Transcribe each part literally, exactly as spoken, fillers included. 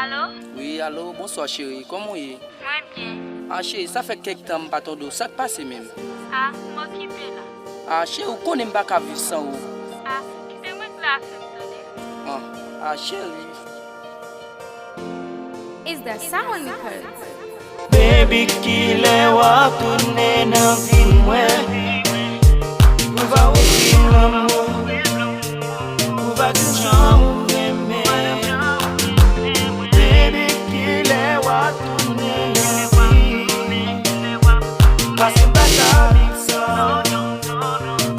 Alo? Wi, alo, bonswa cheri, kòman w ye? Mwen byen. A cheri, sa fè kèk tan m pa tande w, sa k pase menm? A, m okipe la. A cheri, ou konnen m pa ka viv san ou. A, kite mwen glase m tande. A, a cheri. Is the sound record. Baby, kilè w ap tounen nan vi mwen? Ou va ofri m lanmou, ou va di jan ou renmen. Baby, kilè w ap tounen nan vi? Paske m pa ka viv san ou,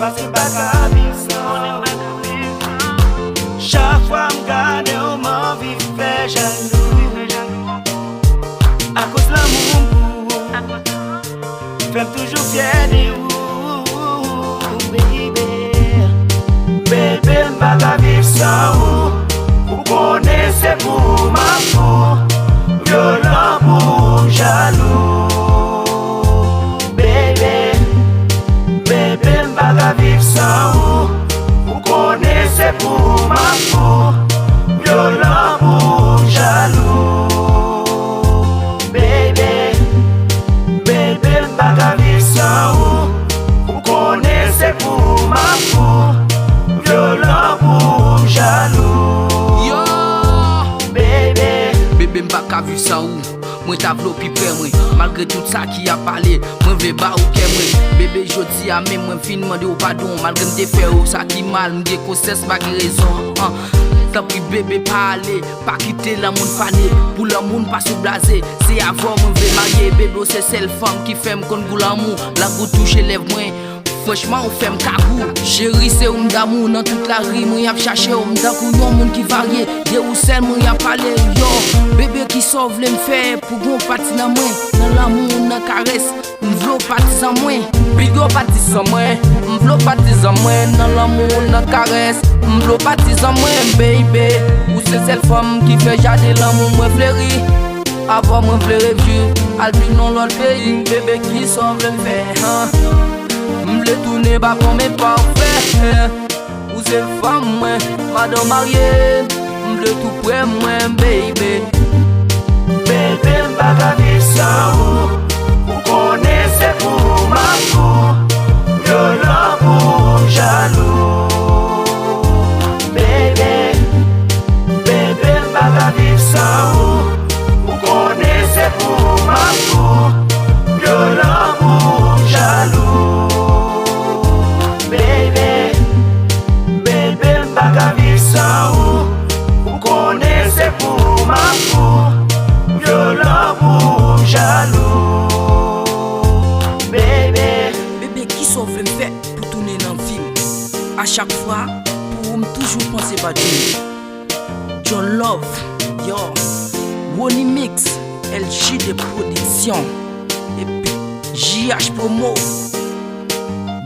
paske m pa ka viv san ou. Chak fwa m gade w, m anvi fè jalou. Akoz lanmou m pou ou fè m toujou fyè de ou, baby. Bebe, m pa ka viv san ou. Ou konnen se pou ou m ap fou, vyolan pou ou m jalou. Bebe, bebe, m pa ka viv san ou. Ou konnen se pou ou m ap fou, vyolan pou ou m jalou. Bebe, bebe, m pa ka viv san ou. Ou konnen se pou ou m ap fou, vyolan pou ou m jalou. Yo! Bebe, bebe, m pa ka viv san ou. Mwen ta vle w pi prè mwen, malgre tout sa ki ap pale. Mwen vle ba ou kè mwen. Bebe, jodi a menm mwen vin mande w padon. Malgre m te fè w sa ki mal, m gen konsyans, m pa gen rezon. An. Tanpri, bebe, pa ale. Pa kite lanmou n fane. Pou lanmou n pa sou blaze. Se avè w mwen vle marye. Bebe, w se sèl fanm ki fè m konn gou lanmou. Lang ou touche lèv mwen. Franchman, ou fè m kagou. Cheri, se ou m damou. Nan tout lari, mwen ap chache w. M tankou yon moun ki varye. De ou sèl mwen ap pale. Yo, bebe, kisa w vle m fè pou gon pati nan mwen? Nan lanmou, nan karès, m vle w patizan mwen. Big up patizan mwen. M vle w patizan mwen. Nan lanmou, nan karès, m vle w patizan mwen, baby. Ou se sèl fanm ki fè jaden lanmou mwen fleri. Avè w mwen vle reviv, al viv nan lòt peyi. Bebe, kisa w vle m fè, han? M vle tounen pa kòm e pafè. Ou se fanm mwen, madanm marye. M vle tou prè mwen, baby. Bebe, m pa ka viv san ou. Ou konnen se pou ou m ap fou. Vyolan pou ou m jalou. Bebe, bebe, m pa ka viv san ou. Ou konnen se pou ou m ap fou. Vyolan pou ou m jalou. Bebe, bebe, m pa ka viv san ou. Ou konnen se pou ou m ap fou. Vyolan pou ou m jalou. Bebe. Bebe, kisa w vle m fè pou tounen nan vi m? A chak fwa, pou ou m toujou panse ba Jimmy. John Love, yo. Ronnie Mix, L J D Production, epi J H Promo,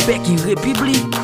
Becky République.